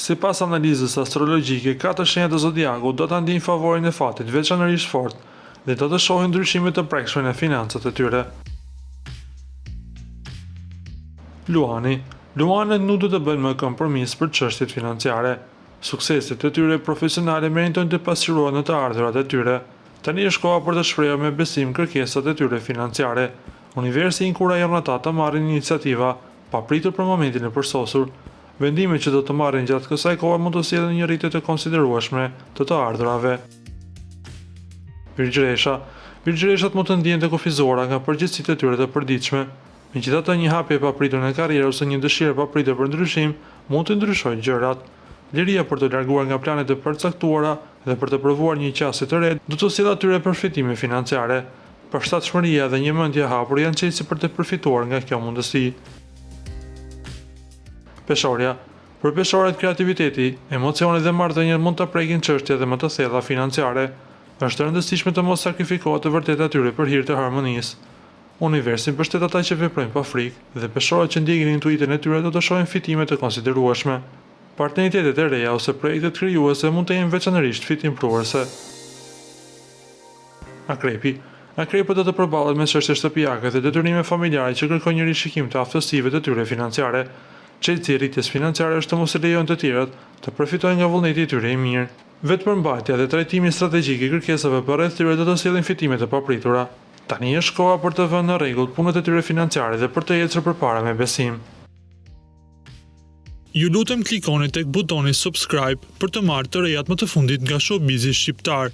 Sipas analizës astrologjike, katër shenjat e zodiakut do ta ndjejnë favorin e fatit veçanërisht fort dhe do të shohin ndryshime të prekshme në financat e tyre. Luani Luanët nuk do të bëjnë më kompromis për çështjet financiare. Sukseset e tyre profesionale meritojnë të pasqyrohen në të ardhurat e tyre. Tani është koha për të shprehur me besim kërkesat e tyre financiare. Universi i inkurajon ata të marrin iniciativa, pa pritur për momentin e përsosur. Vendimet që do të marrin gjatë kësaj kohe mund të sjellin një rritje të konsiderueshme të të ardhurave. Virgjëresha Virgjëreshat mund të ndihen të kufizuara nga përgjegjësitë e tyre të përditshme. Megjithatë, një hapje e papritur në karrierë ose një dëshirë e papritur për ndryshim mund të ndryshojë gjërat. Liria për t'u larguar nga planet e përcaktuara dhe për të provuar një qasje të re do t'u sjellë atyre përfitime financiare. Përshtatshmëria dhe një mendje e hapur janë çelësi për të përfituar nga kjo mundësi. Peshorja Për peshoret kreativiteti, emocionet dhe marrëdhëniet mund të prekin çështje edhe më të thella financiare. Është e rëndësishme të mos sakrifikohet e vërteta e tyre për hir të harmonisë. Universi mbështet ata që veprojnë pa frikë, dhe peshoret që ndjekin intuitën e tyre do të shohin fitime të konsiderueshme. Partneritetet e reja ose projektet krijuese mund të jenë veçanërisht fitimprurëse. Akrepi Akrepët do të përballen me çështje shtëpiake dhe detyrime familjare që kërkojnë një rishikim të aftësive të tyre financiare. Çelësi i rritjes financiare është të mos i lejojnë të tjerët të përfitojnë nga vullneti i tyre i mirë. Vetëpërmbajtja dhe trajtimi strategjik i kërkesave përreth tyre do të sjellin fitime të papritura. Tani është koha për të vënë në rregull punët e tyre financiare dhe për të ecur përpara me besim. Ju lutem klikoni tek butoni subscribe për të marrë të rejat më të fundit nga showbizi shqiptar.